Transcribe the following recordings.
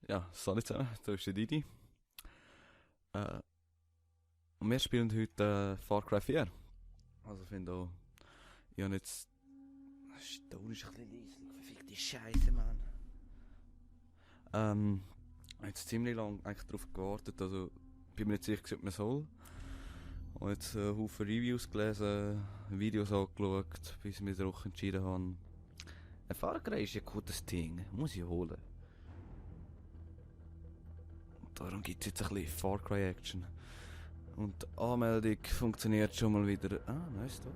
Ja, salut zusammen, da ist der Didi. Äh, und wir spielen heute Far Cry 4. Also ich finde auch, ich habe jetzt... Stone ist ein bisschen leislich, verfickte Scheiße, Mann. Ich habe jetzt ziemlich lange eigentlich darauf gewartet, also bin mir nicht sicher, ob man soll. Und jetzt Haufen Reviews gelesen, Videos angeschaut, bis ich mich darauf entschieden habe. Ein Far Cry ist ein gutes Ding, muss ich holen. Darum gibt es jetzt ein bisschen Far Cry Action. Und die Anmeldung funktioniert schon mal wieder. Ah, neues Start.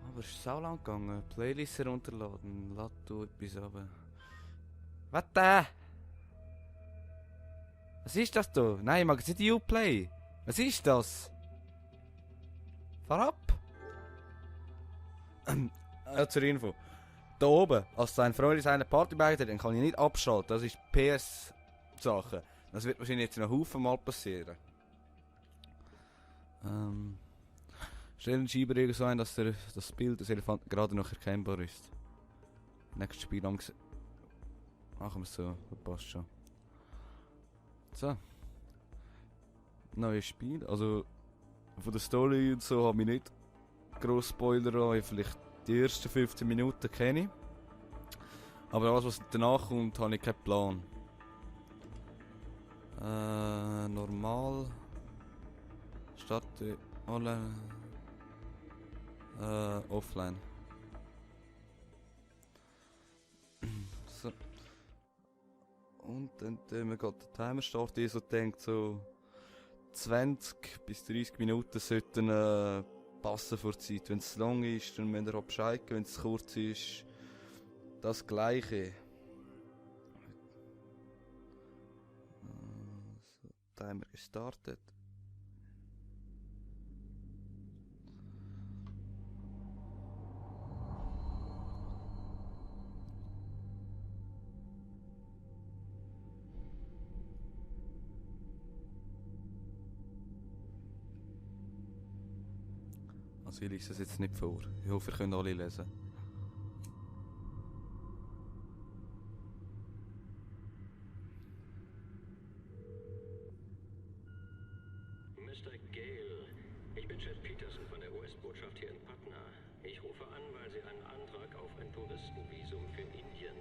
Aber es ist sau lang gegangen. Playlist herunterladen, lad du etwas runter. Was da? Was ist das da? Nein, ich mag jetzt nicht Uplay. Was ist das? Fahr ab! Zur Info. Da oben, als dein Freund seine Party beiträgt, dann kann ich nicht abschalten. Das ist PS-Sache. Das wird wahrscheinlich jetzt noch Haufen Mal passieren. Stellenschieber irgend so ein, dass das Bild des Elefanten gerade noch erkennbar ist. Nächstes Spiel machen wir es so, das passt schon. So. Neues Spiel, also von der Story und so habe ich nicht gross Spoiler an, vielleicht die ersten 15 Minuten kenne ich. Aber alles was danach kommt, habe ich keinen Plan. Normal. Starte online. Offline. So. Und dann man geht der Timer startet, ich so denkt so 20 bis 30 Minuten sollten passen vor der Zeit. Wenn es lang ist, dann müsst ihr auch Bescheid geben. Wenn es kurz ist, das Gleiche. So, Timer gestartet. Also ich lese es jetzt nicht vor. Ich hoffe, ihr könnt alle lesen. Mr. Gale, ich bin Chad Peterson von der US-Botschaft hier in Patna. Ich rufe an, weil Sie einen Antrag auf ein Touristenvisum für Indien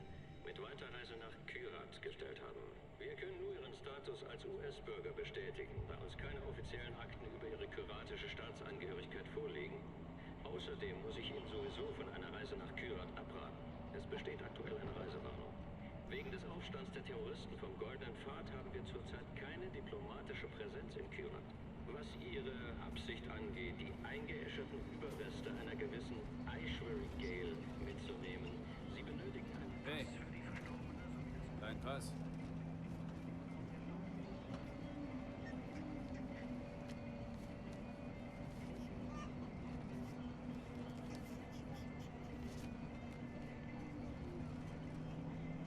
mit Weiterreise nach Kyrat gestellt haben. Wir können nur Ihren Status als US-Bürger bestätigen, da uns keine offiziellen Akten über Ihre kyratische Staatsangehörigkeit vorliegen. Außerdem muss ich Ihnen sowieso von einer Reise nach Kyrat abraten. Es besteht aktuell eine Reisewarnung. Wegen des Aufstands der Terroristen vom Goldenen Pfad haben wir zurzeit keine diplomatische Präsenz in Kyrat. Was Ihre Absicht angeht, die eingeäscherten Überreste einer gewissen Aishwarya Gale mitzunehmen, Sie benötigen einen... Hey, dein Pass.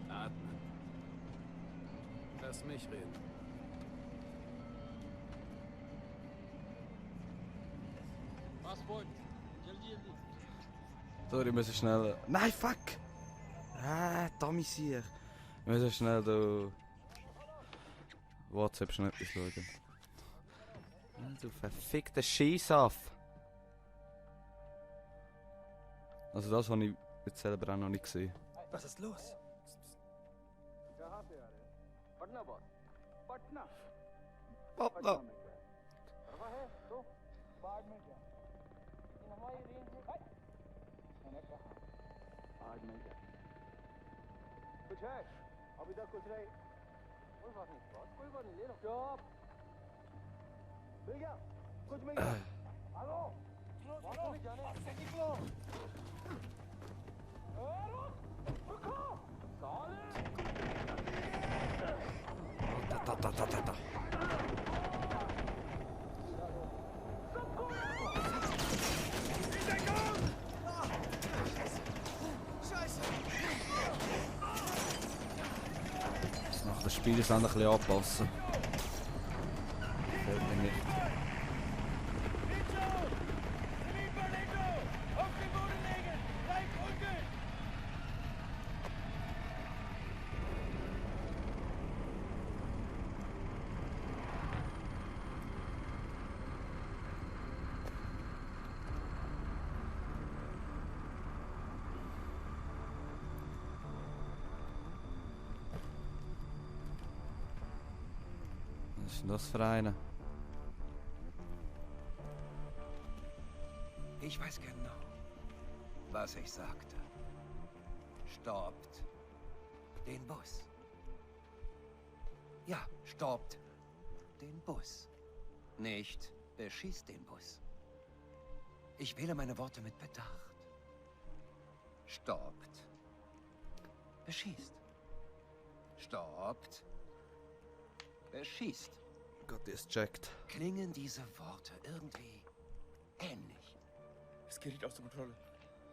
Atmen. Lass mich reden. Passport. जल्दी जल्दी. Sorry, ich muss schnell... Nein, fuck! Tommy sieh ich. Ich muss schnell da... WhatsApp schnell etwas schauen. Du verfickter Scheissaff! Also das habe ich jetzt selber auch noch nicht gesehen. Was ist los? कहाँ से आ रहे हैं? पटना बॉस. पटना. Papa! रवा है तो बाद में क्या? लेकिन हमारी रेंज है. मैंने कहा आज में क्या? कुछ है? अभी तक कुछ नहीं. कोई बात नहीं बॉस. कोई बात नहीं ले लो. चुप. मिल गया. कुछ मिल गया. हेलो. बॉस को भी जाने. से निकलो. रुको. साले. Ta. Das nach dem Spiel ist ein bisschen anpassen. Gefällt mir nicht. ist denn das für eine? Ich weiß genau, was ich sagte. Stoppt den Bus. Ja, stoppt den Bus. Nicht beschießt den Bus. Ich wähle meine Worte mit Bedacht. Stoppt. Beschießt. Stoppt. Beschießt. Gott, ist checkt. Klingen diese Worte irgendwie ähnlich? Es gerät außer Kontrolle.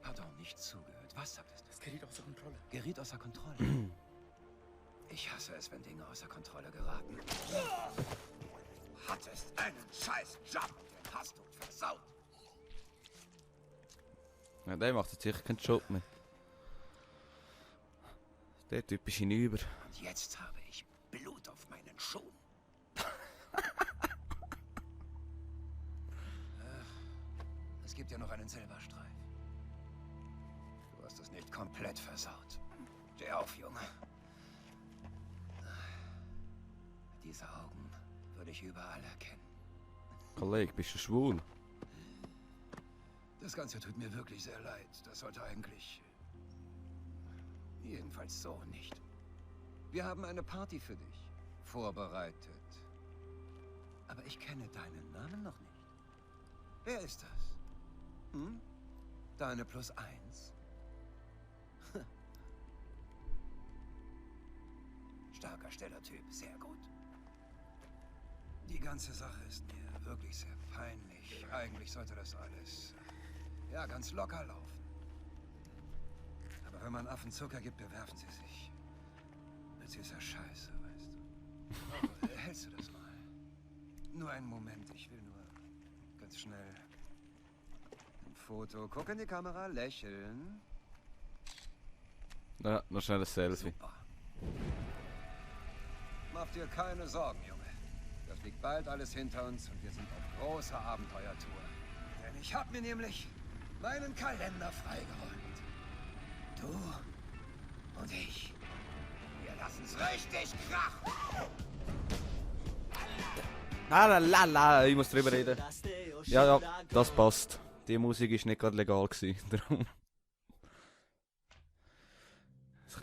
Pardon, nicht zugehört. Was sagtest du? Es gerät außer Kontrolle. Geriet außer Kontrolle. Ich hasse es, wenn Dinge außer Kontrolle geraten. Hattest einen scheiß Job, den hast du versaut. Ja, der macht jetzt sicher keinen Job mehr. Der Typ ist hinüber. Und jetzt habe ich Blut auf meinen Schuhen. Es gibt ja noch einen Silberstreif. Du hast es nicht komplett versaut. Steh auf, Junge. Diese Augen würde ich überall erkennen. Kollege, bist du schwul? Das Ganze tut mir wirklich sehr leid. Das sollte eigentlich... Jedenfalls so nicht. Wir haben eine Party für dich vorbereitet. Aber ich kenne deinen Namen noch nicht. Wer ist das? Hm? Deine +1? Starker, stiller Typ. Sehr gut. Die ganze Sache ist mir wirklich sehr peinlich. Eigentlich sollte das alles, ja, ganz locker laufen. Aber wenn man Affen Zucker gibt, bewerfen sie sich mit süßer Scheiße, weißt du. Hältst du das mal? Nur einen Moment, ich will nur ganz schnell ein Foto. Guck in die Kamera, lächeln. Ja, noch schnell ein Selfie. Super. Mach dir keine Sorgen, Junge. Das liegt bald alles hinter uns und wir sind auf großer Abenteuertour. Denn ich hab mir nämlich meinen Kalender freigeräumt. Du und ich. Wir lassen's richtig krachen. La, ich muss drüber reden. Ja, das passt. Die Musik ist nicht gerade legal gewesen. Darum. Ein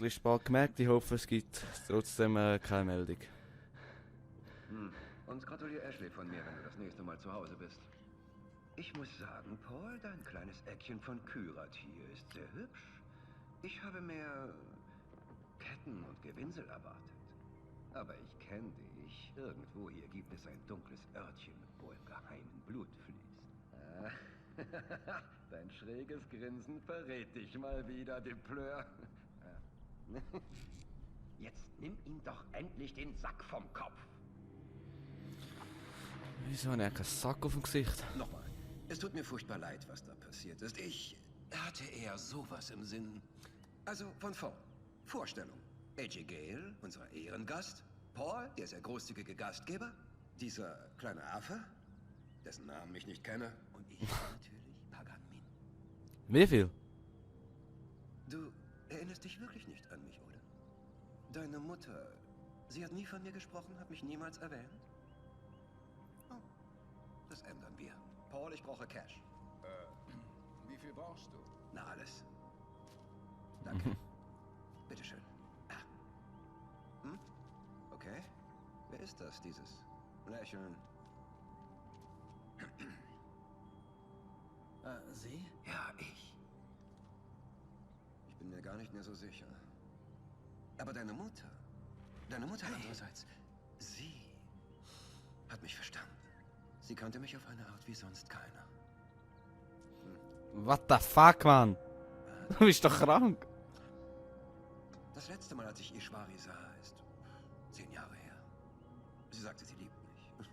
bisschen spät gemerkt, ich hoffe es gibt trotzdem keine Meldung. Und gratuliere Ashley von mir, wenn du das nächste Mal zu Hause bist. Ich muss sagen, Paul, dein kleines Eckchen von Kyratier ist sehr hübsch. Ich habe mehr Ketten und Gewinsel erwartet. Aber ich kenne dich. Irgendwo hier gibt es ein dunkles Örtchen, wo im geheimen Blut fließt. Dein schräges Grinsen verrät dich mal wieder, Depleur. Jetzt nimm ihm doch endlich den Sack vom Kopf. Wieso hat er keinen Sack auf dem Gesicht? Nochmal. Es tut mir furchtbar leid, was da passiert ist. Ich hatte eher sowas im Sinn. Also von vorn. Vorstellung. AJ Gale, unser Ehrengast. Paul, der sehr großzügige Gastgeber. Dieser kleine Affe, dessen Namen ich nicht kenne. Und ich natürlich, Pagan Min. Wie viel? Du erinnerst dich wirklich nicht an mich, oder? Deine Mutter, sie hat nie von mir gesprochen, hat mich niemals erwähnt? Oh, das ändern wir. Paul, ich brauche Cash. Wie viel brauchst du? Na, alles. Danke. Bitteschön. Hm? Okay. Wer ist das, dieses Lächeln? Sie? Ja, ich. Ich bin mir gar nicht mehr so sicher. Aber deine Mutter andererseits, sie hat mich verstanden. Sie kannte mich auf eine Art wie sonst keiner. What the fuck, Mann? Du bist doch krank. Das letzte Mal, als ich Ishwari sah, ist 10 Jahre her. Sie sagte, sie liebt mich.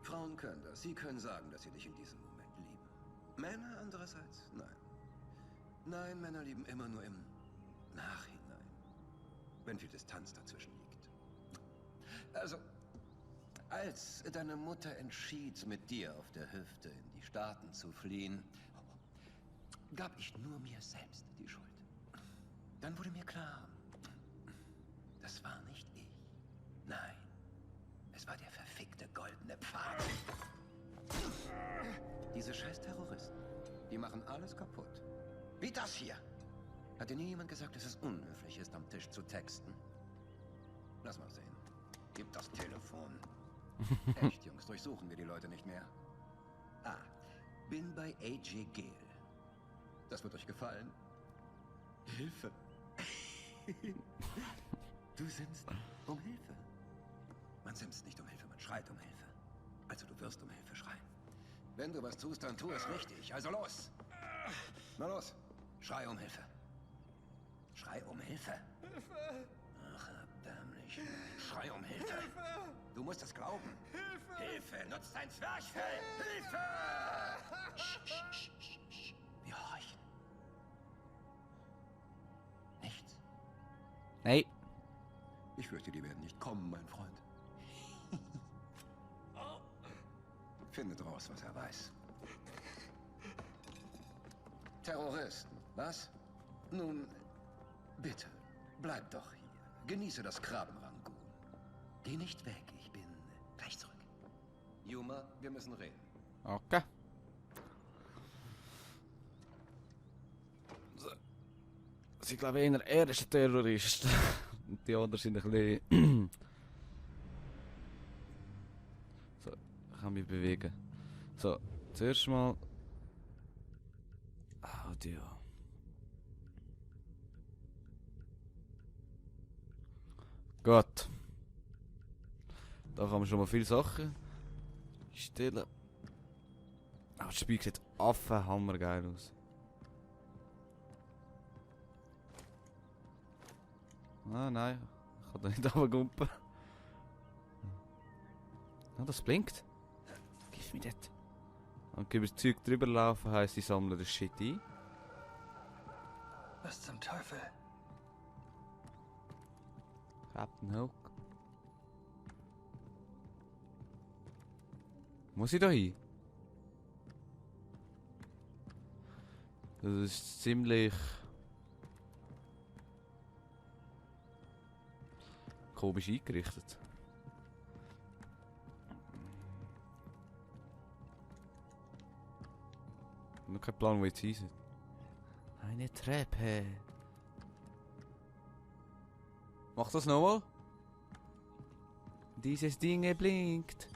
Frauen können das. Sie können sagen, dass sie dich in diesem Moment lieben. Männer andererseits, nein. Nein, Männer lieben immer nur im Nachhinein. Wenn viel Distanz dazwischen liegt. Also, als deine Mutter entschied, mit dir auf der Hüfte in die Staaten zu fliehen, gab ich nur mir selbst die Schuld. Dann wurde mir klar, das war nicht ich. Nein, Es war der verfickte goldene Pfad. Diese scheiß Terroristen, die machen alles kaputt. Wie das hier. Hat dir nie jemand gesagt, dass es unhöflich ist, am Tisch zu texten? Lass mal sehen. Gib das Telefon. Echt, Jungs, durchsuchen wir die Leute nicht mehr. Ah, bin bei AJ Gale. Das wird euch gefallen. Hilfe. Du sinnst um Hilfe. Man simst nicht um Hilfe, man schreit um Hilfe. Also du wirst um Hilfe schreien. Wenn du was tust, dann tu es richtig. Also los. Na los. Schrei um Hilfe. Schrei um Hilfe. Ach, erbärmlich. Schrei um Hilfe. Du musst es glauben. Hilfe. Nutz dein Zwerchfell. Hilfe. Sch. Wir horchen. Nichts. Nein. Ich fürchte, die werden nicht kommen, mein Freund. Findet raus, was er weiß. Terroristen, was? Nun, bitte, bleib doch hier. Genieße das Krabbenrangoon. Geh nicht weg, ich bin gleich zurück. Yuma, wir müssen reden. Okay. So. Ich glaube, er ist ein Terrorist. Und die anderen sind ein bisschen... So, ich kann mich bewegen. So, zuerst mal... Audio. Gut. Da kann man schon mal viele Sachen stellen. Aber das Spiel sieht affenhammergeil aus. Ah nein, ich kann da nicht runtergumpen. Ah, das blinkt. Gib mir das. Und über das Zeug drüber laufen heisst, ich sammle das Shit ein. Was zum Teufel? Captain Hook. Muss ich da hin? Das ist ziemlich... komisch eingerichtet. Noch kein Plan, wo jetzt hin sind. Eine Treppe. Mach das nochmal. Dieses Ding blinkt.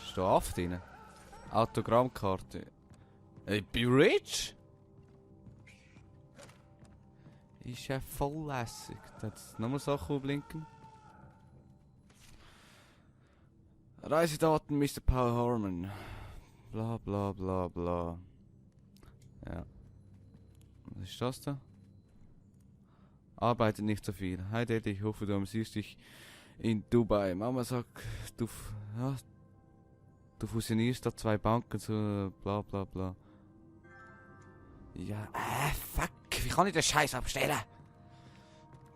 Ist da Aft drin? Autogrammkarte. Ich bin rich? Ist ja voll lässig. Da hat es nochmal Sachen, die blinken. Reisedaten Mr. Paul Harmon. Bla bla bla bla. Ja. Was ist das da? Arbeitet nicht so viel. Hi Daddy, ich hoffe du amüsierst dich in Dubai. Mama sagt, du fusionierst da zwei Banken zu bla bla bla. Ja, fuck. Wie kann ich den Scheiß abstellen?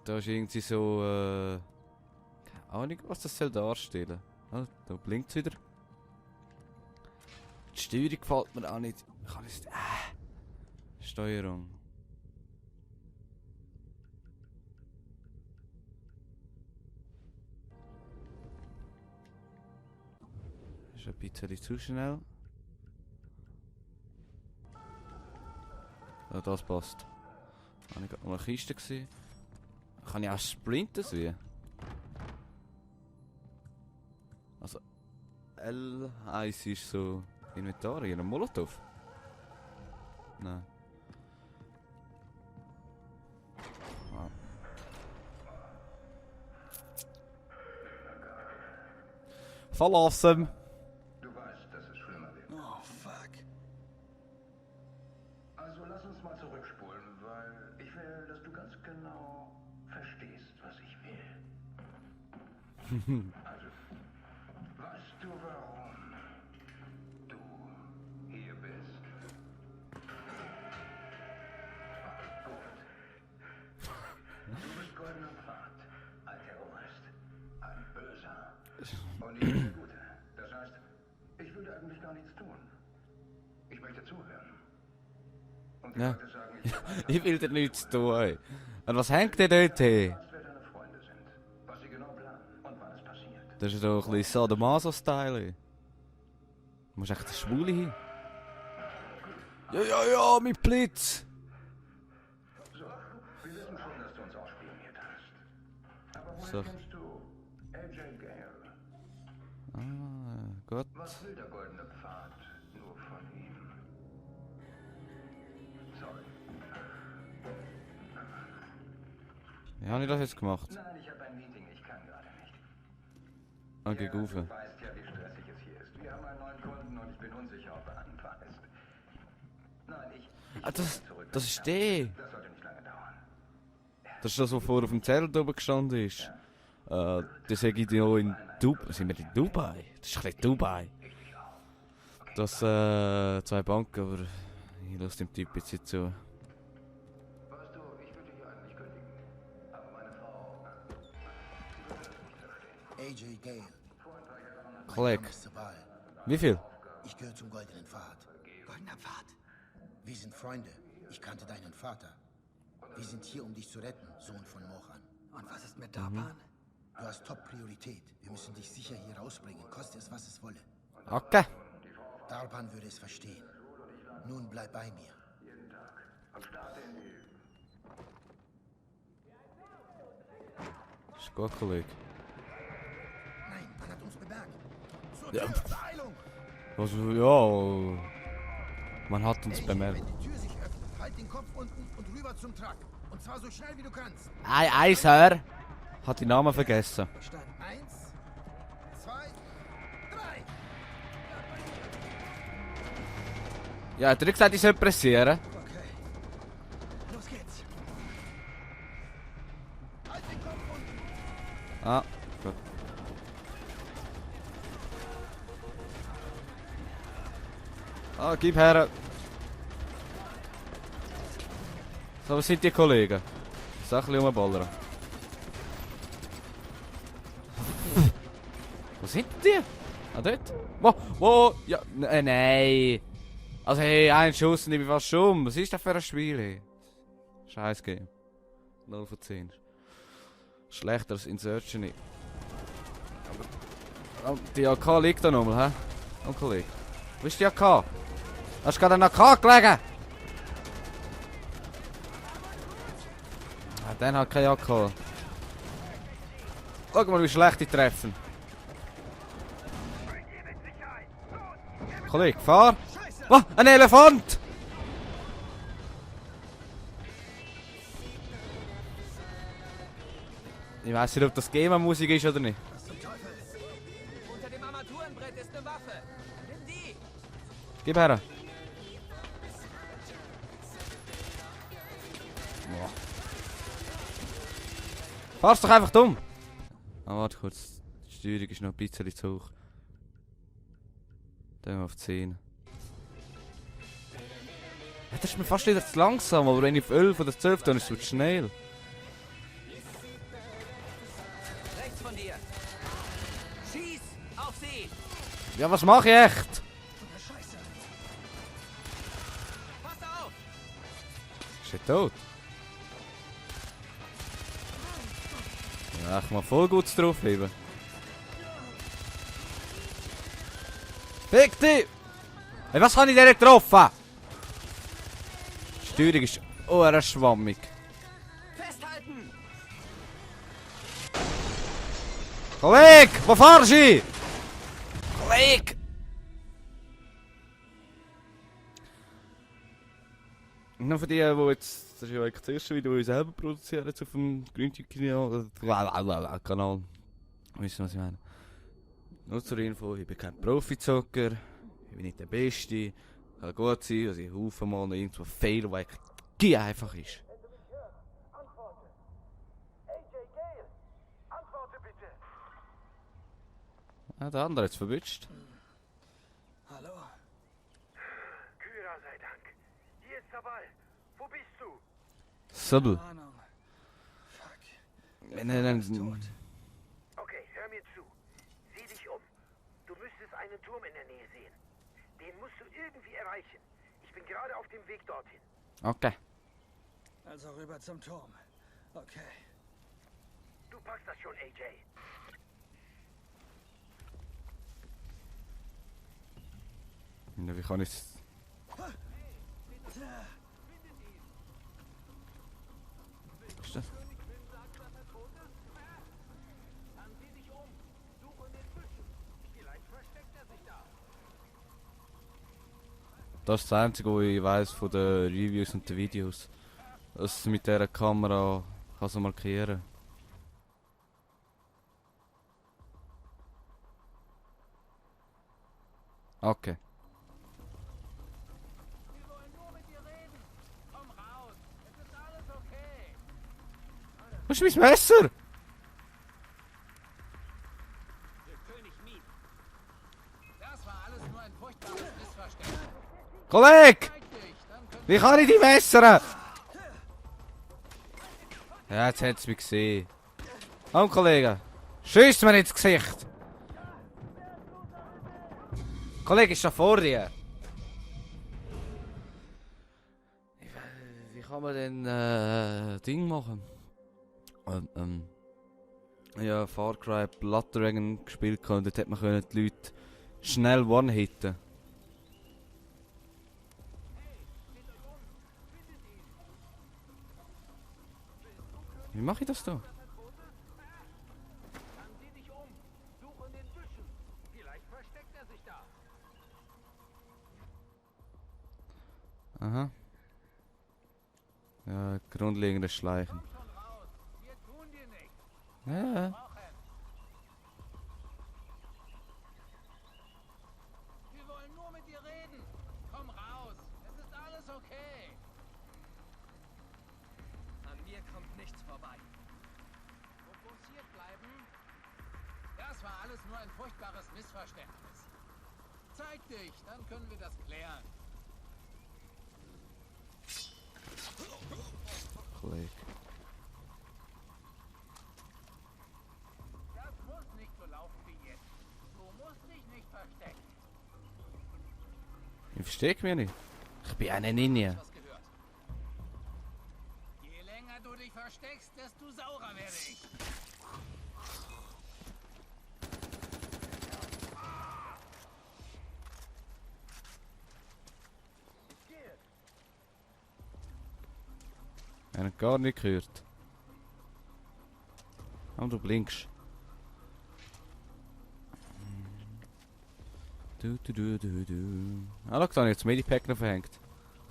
Da ist irgendwie so, keine Ahnung, was das soll darstellen. Ah, da blinkt es wieder. Die Steuerung gefällt mir auch nicht. Ich kann es. Steuerung. Das ist ein bisschen zu schnell. Ja, das passt. Habe ich gerade noch eine Kiste gesehen? Kann ich auch sprinten sehen? Also L1 ist so Inventar, hier ein Molotow. Nein. Ah. Verlassen! Du weißt, dass es schlimmer wird. Oh, fuck. Also lass uns mal zurückspulen, weil ich will, dass du ganz genau verstehst, was ich will. Also, weißt du, warum du hier bist? Gut. Du bist goldener Pfad, ein Terrorist, ein Böser. Und ich bin der Gute. Das heißt, ich würde eigentlich gar nichts tun. Ich möchte zuhören. Und die Ja. Leute sagen, ich Ich will dir nichts tun. Und was hängt denn dort hin? wer deine Freunde sind, was sie genau planen. Das ist doch ein bisschen Sadomaso-Style. Du musst echt der Schwule hin. Ja, mit Blitz! So, wir wissen schon, dass du uns ausspioniert hast. Aber woher So. kennst du AJ Gale? Ah, gut. Was will der goldene Pfad nur von ihm? Sorry. Wie habe ich das jetzt gemacht? Nein, ich habe ein Meeting, ich kann gerade nicht. Okay, Ja, Gufe. du weißt ja, wie stressig es hier ist. Wir haben einen neuen Kunden und ich bin unsicher, ob er anfasst. Nein, ich Ah, das zurück. ist der. Das sollte nicht lange dauern. Das ist das, was vorher auf dem Zelt oben gestanden ist. Das sage ich dir auch in Dubai. Sind wir in Dubai? Das ist ein bisschen Dubai. Das zwei Banken, aber ich lasse dem Typ jetzt nicht zu. Weißt du, ich würde hier eigentlich kündigen. Aber meine Frau, AJ Gale. Kollege, Mr. Ball. wie viel? Ich gehöre zum Goldenen Pfad. Goldener Pfad. Wir sind Freunde. Ich kannte deinen Vater. Wir sind hier, um dich zu retten, Sohn von Mochan. Und was ist mit Darpan? Du hast Top-Priorität. Wir müssen dich sicher hier rausbringen, koste es, was es wolle. Okay. Darpan würde es verstehen. Nun bleib bei mir. Ist gut, Kollege. Nein, man hat uns bemerkt. Zur Ja. Tür, Beeilung! Also, ja. Man hat uns AJ, bemerkt. wenn die Tür sich öffnet, halt den Kopf unten und rüber zum Truck. Und zwar so schnell, wie du kannst. Ei, Sir. Hat die Namen vergessen. Verstanden. 1, 2, 3. Ja, hat er gesagt, ich soll pressieren? Okay. Los geht's. Halt den Kopf unten. Ah, gut. Ah, gib her. So, was sind die Kollegen? Sag ein bisschen rumballern. Wo sind die? Ah, dort? Wo? Ja, nein. Also, hey, ein Schuss und ich bin fast schon. Was ist das für ein Spiel, hey? Scheiß Game. 0 von 10. Schlechter als Insurgeny. Oh, die AK liegt da nochmal, hä? Oh, Kollege. Wo ist die AK? Hast du gerade eine AK gelegen? Ah, dann hat keine AK. Schau mal, wie schlecht die treffen. Kollege, fahr! Was? Ein Elefant! Ich weiß nicht, ob das Gamer-Musik ist oder nicht. Was zum Teufel? Unter dem Armaturenbrett ist eine Waffe. Nimm die. Gib her. Boah. Fahr's doch einfach dumm! Ah, warte kurz. Die Steuerung ist noch ein bisschen zu hoch. Dann auf 10. Ja, das ist mir fast wieder zu langsam, aber wenn ich auf 11 oder 12 dann ist es zu schnell. Rechts von dir. Schieß auf sie. Ja, was mache ich echt? Scheiße. Pass auf. Ist er tot? Ja, ich mal voll gut draufheben. Fick dich! Hey, was habe ich denn getroffen? Die Steuerung ist schwammig. Festhalten. Kollege, wo fahrst du? Kollege! Nur für die, die jetzt, das ist ja eigentlich das erste Video, das ich selber produziere, jetzt auf dem GreenTube-Kanal. Wissen was ich meine? Nur zur Info, ich bin kein Profizocker, ich bin nicht der Beste. Kann gut sein, dass ich Haufen mal noch irgendwo fehl, weil ich einfach ist. Wenn du mich hörst, antworte. AJ Gale, antworte bitte. Ah, der andere hat es verwünscht. Hallo. Kyra sei Dank. Hier ist Sabal. Wo bist du? Sabbel. Ahnung. Fuck. Nein. Okay, hör mir zu. Sieh dich um. Du müsstest einen Turm in der Nähe sehen. Den musst du irgendwie erreichen. Ich bin gerade auf dem Weg dorthin. Okay. Also rüber zum Turm. Okay. Du packst das schon, AJ. Wie kann ich... Was ist das? Das ist das Einzige, was ich weiss von den Reviews und den Videos. Dass es mit dieser Kamera kann so markieren. Okay. Wir wollen nur mit dir reden. Komm raus. Es ist alles okay. Wo ist mein Messer? Der König Miet. Das war alles nur ein furchtbares Missverständnis. Kollege! Zeig dich, dann können Wie kann ich die messern? Ja, jetzt hat es mich gesehen. Komm, Kollege. Schießt mir ins Gesicht. Kollege, ist da vor dir. Wie kann man denn Ding machen? Ja, Far Cry Blood Dragon gespielt und dort hat man können die Leute schnell one-hitten. Wie mache ich das da? sieh dich um. Such in den Büschen. Vielleicht versteckt er sich da. Aha. Ja, grundlegendes Schleichen. Komm schon raus. Wir tun dir nichts. Ja. Brauchen. Wir wollen nur mit dir reden. Komm raus. Es ist alles okay. An mir kommt nichts vorbei. Fokussiert bleiben. Das war alles nur ein furchtbares Missverständnis. Zeig dich, dann können wir das klären. Kollege. Das muss nicht so laufen wie jetzt. Du musst dich nicht verstecken. Ich verstehe mich nicht. Ich bin eine Ninja. Was gehört? Je länger du dich versteckst, desto saurer werde ich. Ich habe gar nicht gehört. Oh, du blinkst. Ah, schau, da habe ich das Medipack noch verhängt. Ich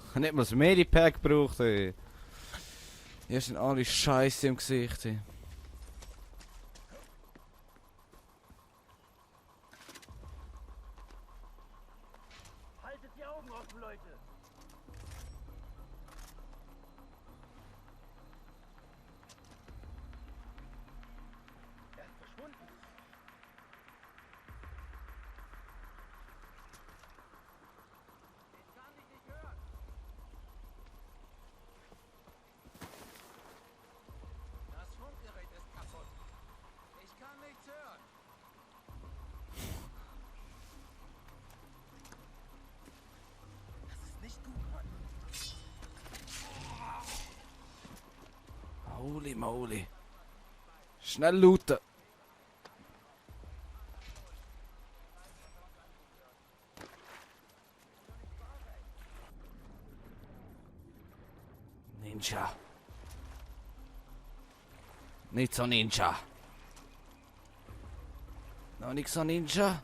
habe nicht mal das Medipack gebraucht, ey. Hier sind alle Scheiße im Gesicht, ey. Haltet die Augen offen, Leute. Er ist verschwunden. Ich kann dich nicht hören. Das Funkgerät ist kaputt. Ich kann nichts hören. Das ist nicht gut, Mann. Holy moly. Schnell looten. Ninja. Nicht so Ninja. Noch nicht so Ninja.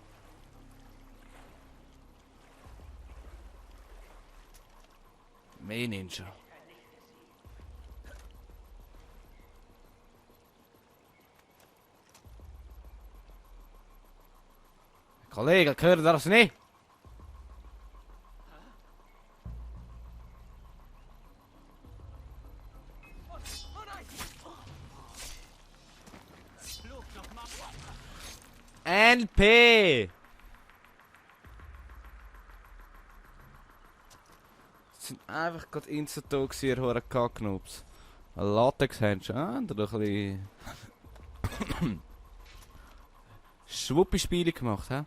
Mehr Ninja. Kollege, hört ihr das nicht? Oh nein! Flug doch mal. NP! Es sind einfach gerade instant da gewesen, ihr hohen Kacknubs. Ein Latex-Handschuh, und ein bisschen... Schwuppi-Spiele gemacht, hä?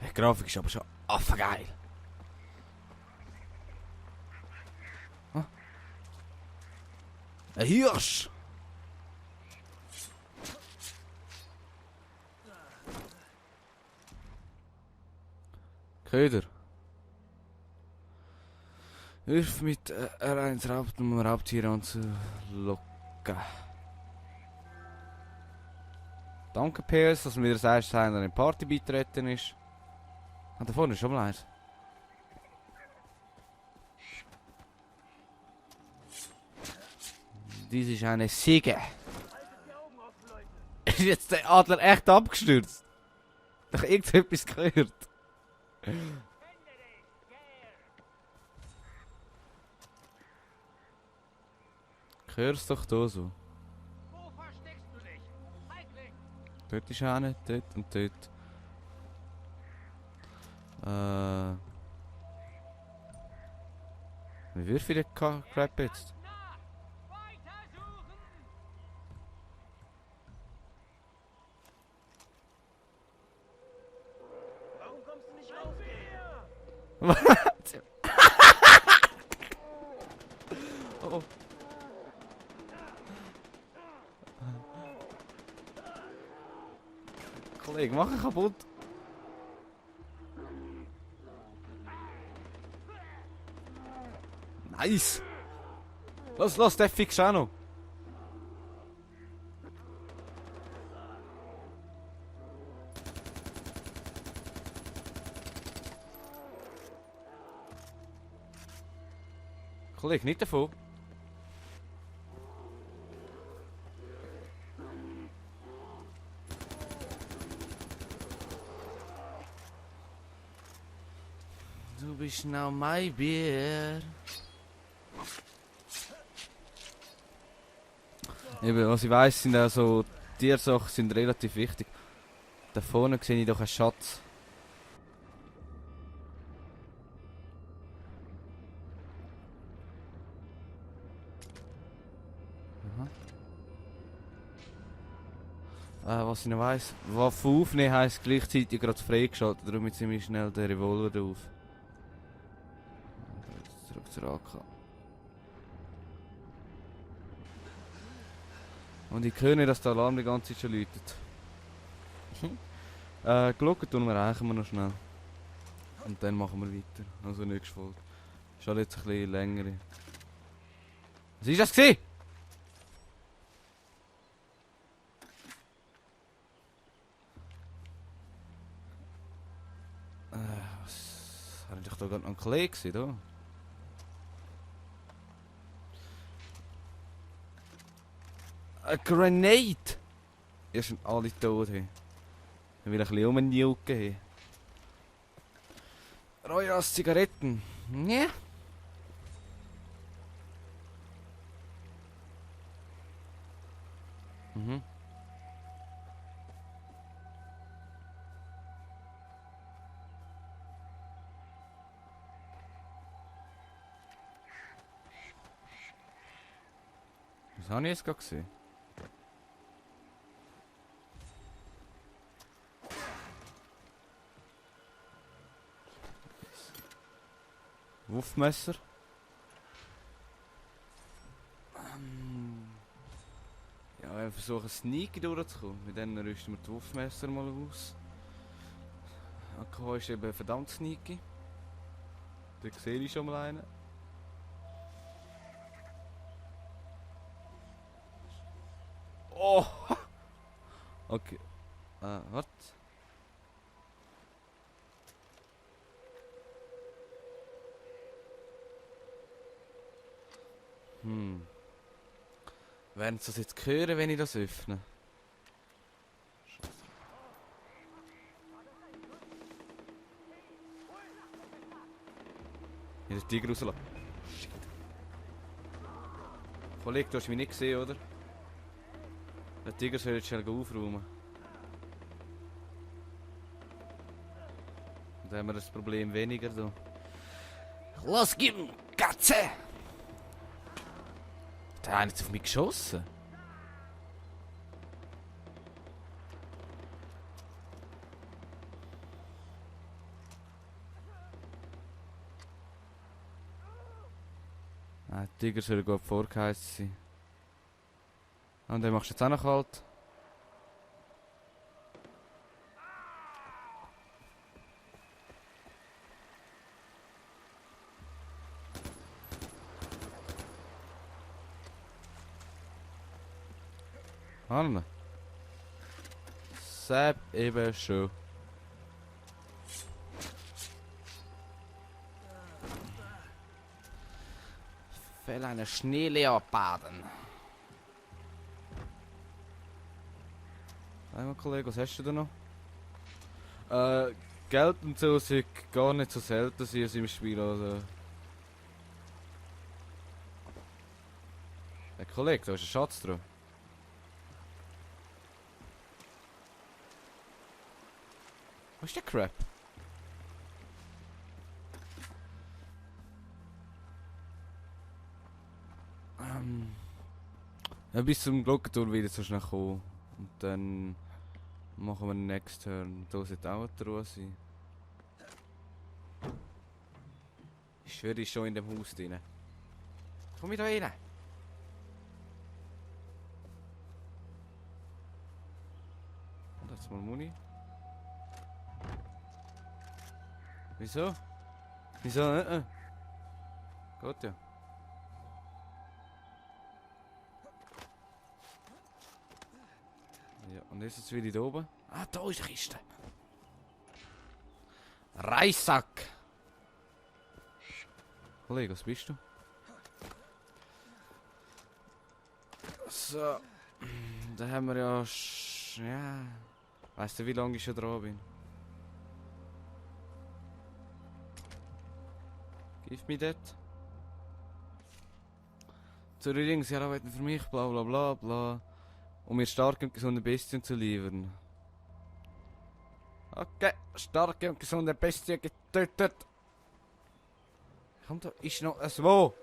Die Grafik ist aber schon affengeil. Ein Hirsch! Köder. Wirf mit R1 Raubt, um Raubtiere anzulocken. Danke PS, dass mir das erste einer in Party beitreten ist. Ah, da vorne ist schon mal eins. Dies ist eine Siege. Ist jetzt der Adler echt abgestürzt? Doch irgendetwas gehört. Hörst doch da so. Wo versteckst du dich? Feigling! Dort ist einer, dort und dort. Wie wirf ich den Crap jetzt? Weitersuchen! Warum kommst du nicht raus? Was? Oh. Kollege, mach ihn kaputt. Nice. Los, der fix auch noch. Kollege, nicht davon. Du bist now my Bier. Eben, was ich weiss, sind auch so Tiersachen sind relativ wichtig. Da vorne sehe ich doch einen Schatz. Was ich noch weiss, Waffe aufnehmen heisst gleichzeitig gerade freigeschaltet, darum jetzt ziemlich schnell den Revolver drauf. Zurück zur AK. Und ich höre nicht, dass der Alarm die ganze Zeit schon läutet. Glocken tun wir eigentlich noch schnell. Und dann machen wir weiter. Also nächste Folge. Ist halt jetzt ein bisschen länger. Was ist das gewesen? Was? Habe ich doch da gerade noch einen Kollegen gesehen, da? Eine Grenade! Ihr sind alle tot. Hey. Ich will ein bisschen rumniuken. Hey. Royals Zigaretten. Ja. Mhm. Was habe ich jetzt gerade gesehen? Wurfmesser. Ja, wir versuchen sneaky durchzukommen. Mit denen rüsten wir die Wurfmesser mal aus. AK ist eben verdammt sneaky. Da sehe ich schon mal einen. Oh! Okay. Was? Werden Sie das jetzt hören, wenn ich das öffne? Ich den Tiger rauslassen. Shit. Kollege, du hast mich nicht gesehen, oder? Der Tiger soll jetzt schnell aufräumen. Dann haben wir das Problem weniger da. Los, gib ihm! Katze! Der hat jetzt auf mich geschossen. Der Tiger soll gut vorgeheizt sein. Und den machst du jetzt auch noch kalt. Hanne. Sepp eben schon. Fell eine Schneeleoparden. Einmal Kollege, was hast du da noch? Geld und so sind gar nicht so selten sein im Spiel, also. Hey Kollege, da ist ein Schatz drin. Was ist der Crap? Ja, bis zum Glockenturm wieder so schnell kommen. Und dann machen wir den Next Turn. Da sollte auch eine Truhe sein. Ich schwöre, ich schon in dem Haus drin. Komm ich da rein? Und jetzt mal Muni. Wieso? Wieso nicht? Geht ja. Ja, und jetzt ist es wieder da oben. Ah, da ist die Kiste. Reissack! Kollege, was bist du? So. Da haben wir ja... Ja... Weißt du, wie lange ich schon dran bin? Give me that. Zur Erinnerung, sie arbeiten für mich, bla bla bla bla. Um mir starke und gesunde Bestien zu liefern. Okay, starke und gesunde Bestien getötet. Komm da, ist noch ein wo?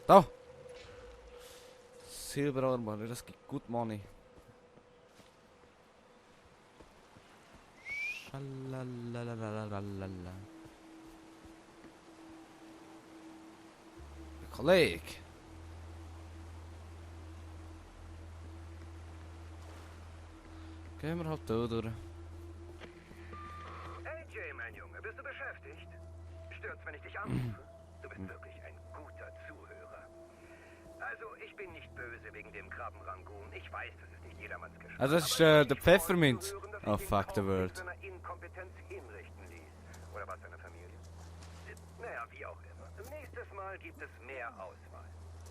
Da! Silberarmband, das gibt gut Money. Schalalalalala. Kollege! Gehen wir halt da durch. Hey Jay, mein Junge, bist du beschäftigt? Stört's, wenn ich dich anrufe? Du bist wirklich ein guter Zuhörer. Also, ich bin nicht böse wegen dem Krabben Rangoon. Ich weiß, das ist nicht jedermanns Geschmack. Also das ist Aber der ich Pfefferminz. freue mich zu hören, dass Oh ich den fuck the Traum wegen world. seiner Inkompetenz hinrichten ließ. Oder was, seine Familie? Naja, wie auch immer. Nächstes Mal gibt es mehr Auswahl.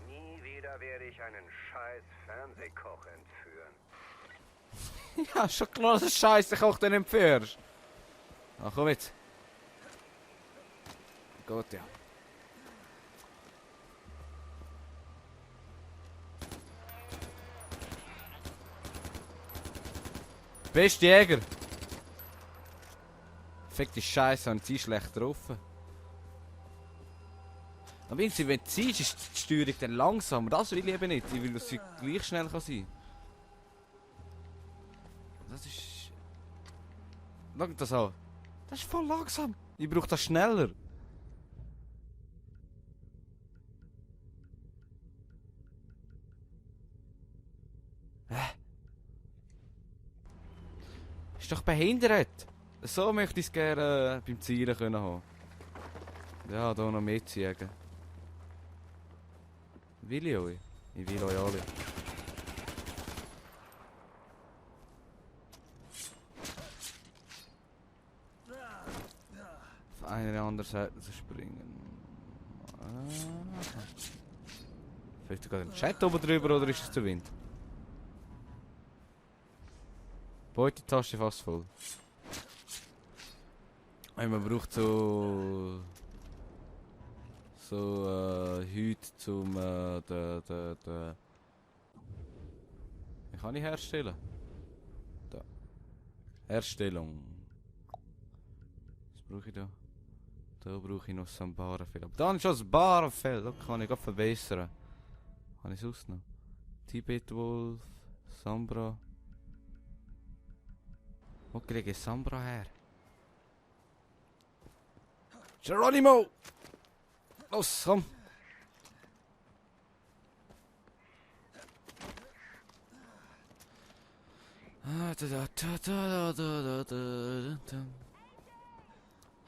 Nie wieder werde ich einen scheiß Fernsehkoch entführen. Ja, schon klar, dass Scheiße Koch den entführst. Ach, komm jetzt. Gut, ja. Beste Jäger. Fick die Scheiße und sie schlecht drauf. Aber wenn sie ziehst, ist die Steuerung dann langsamer. Das will ich eben nicht. Ich will, dass sie gleich schnell kann sein. Das ist... Schau das an. Das ist voll langsam. Ich brauche das schneller. Ist doch behindert. So möchte ich es gerne beim Zielen können haben. Ja, da noch mehr ziehen. Will ich euch? Ich will euch alle. Auf eine andere Seite zu springen. Vielleicht sogar ein Chat oben drüber oder ist es der Wind? Beutetasche fast voll. Man braucht so Hüte zum Wie kann ich herstellen? Da. Herstellung. Was brauche ich da? Da brauche ich noch Sambarenfell. Aber da ist schon das Barenfell. Da kann ich gerade verbessern. Habe ich sonst noch? Tibet Wolf, Sambra. Wo kriege ich Sambra her? Geronimo! Los, komm!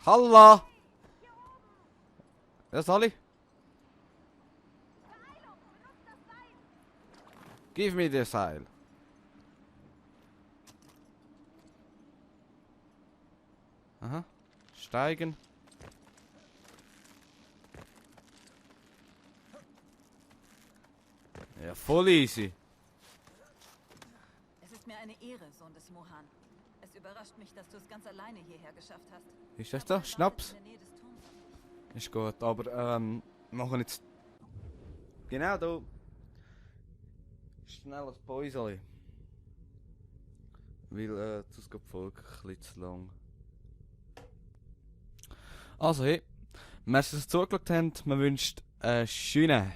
Halla! Ja, Sally? Give me the Seil. Aha. Steigen. Ja, voll easy. Es ist mir eine Ehre, Sohn des Mohan. Es überrascht mich, dass du es ganz alleine hierher geschafft hast. Ist das da? Schnaps? In der Nähe des Turms. Ist gut, aber machen jetzt genau da schnell ein Päuschen. Weil das geht die Folge ein bisschen zu lang. Also hey, merci, dass ihr zugeschaut habt. Man wünscht einen schönen